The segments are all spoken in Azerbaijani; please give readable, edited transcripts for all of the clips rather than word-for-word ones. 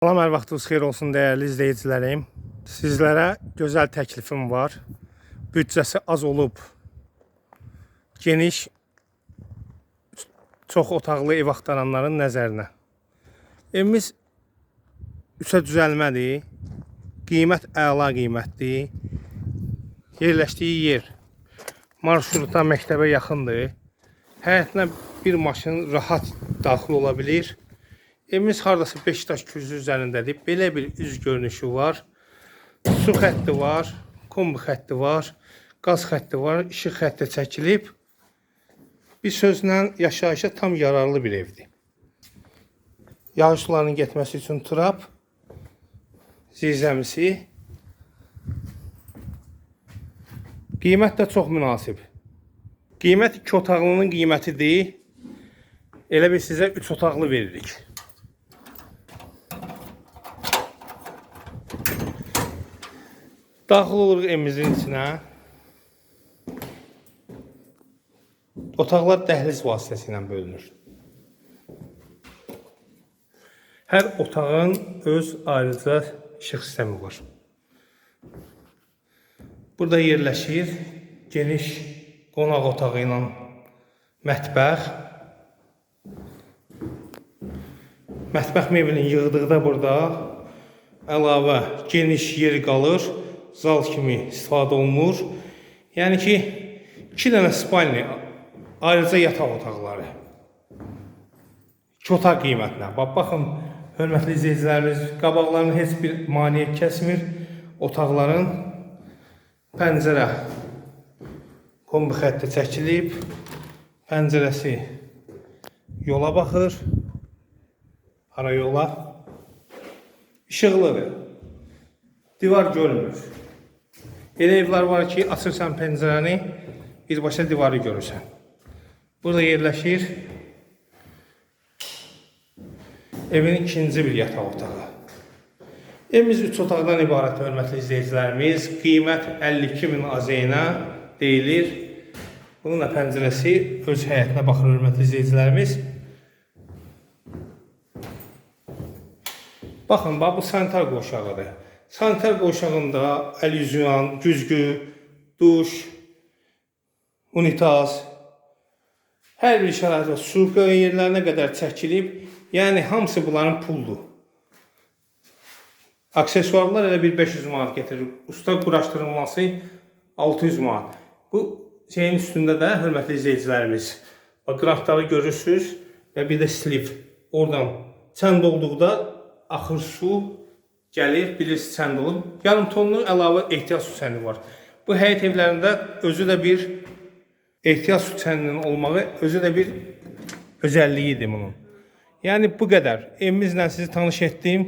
Salam, hər vaxtınız xeyir olsun dəyərli izləyicilərim. Sizlərə gözəl təklifim var. Büdcəsi az olub, geniş, çox otaqlı ev axtaranların nəzərinə. Evimiz 3-ə düzəlmədir. Qiymət əla qiymətdir. Yerləşdiyi yer marşruta, məktəbə yaxındır. Həyətinə bir maşın rahat daxil ola bilir. Evimiz hardasa Beşiktaş kürsü üzərindədir. Belə bir üz görünüşü var. Su xətti var, kombi xətti var, qaz xətti var, işıq xətti çəkilib. Bir sözlə yaşayışa tam yararlı bir evdir. Yağış sularının getməsi üçün trap, zirzəmisi. Qiymət də çox münasib. Qiymət 2 otaqlının qiymətidir. Elə bil sizə 3 otaqlı veririk. Daxil oluruq evimizin içinə. Otaqlar dəhliz vasitəsilə bölünür. Hər otağın öz ayrıca işıq sistemi var. Burada yerləşir geniş qonaq otağı ilə mətbəx. Mətbəx mebelini yığdıqda burada əlavə geniş yer qalır. Zal kimi istifadə olunur. Yəni ki, 2 dənə spalni, ayrıca yataq otaqları. 2 otaq qiymətinə. Bax, baxın, hörmətli izləyicilərimiz, qabaqlarını heç bir maneə kəsmir. Otaqların pəncərə kombi xətti çəkilib. Pəncərəsi yola baxır. Hara yola? İşıqlıdır. Divar görünmür. Elə evlər var ki, açırsan pəncərəni, birbaşa divarı görürsən. Burada yerləşir evin ikinci bir yataq otağı. Evimiz 3 otaqdan ibarət, hörmətli izləyicilərimiz. Qiymət 52 min AZN-ə deyilir. Bunun da pəncərəsi öz həyətinə baxır, hörmətli izləyicilərimiz. Baxın, bax, bu sanitar qovşağıdır. Sanitar qovşağında əl yüz yuyan, güzgü, duş, unitaz, hər bir şərait var. Su yerlərinə qədər çəkilib. Yəni hamısı bunların puldur. Aksesuarlar elə bir 500 manat getirir. Usta quraşdırılması 600 manat. Bu şeyin üstündə də hörmətli izləyicilərimiz, bax, qrafları görürsünüz və bir də slip. Oradan çənd olduqda axır su gəlir, bilirsiniz çənd olub. Yarım tonlu əlavə ehtiyat su çəndi var. Bu həyət evlərində özü də bir ehtiyat su çəndinin olmağı özü də bir özəlliyidir bunun. Yəni bu qədər. Evimizlə sizi tanış etdim.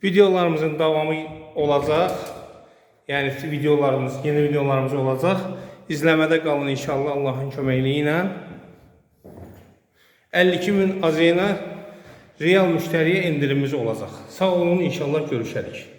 Videolarımızın davamı olacaq. Yəni videolarımız, yeni videolarımız olacaq. İzləmədə qalın inşallah Allahın köməkliyi ilə. 52 min AZN-ə real müştəriyə endirimimiz olacaq. Sağ olun, inşallah görüşərik.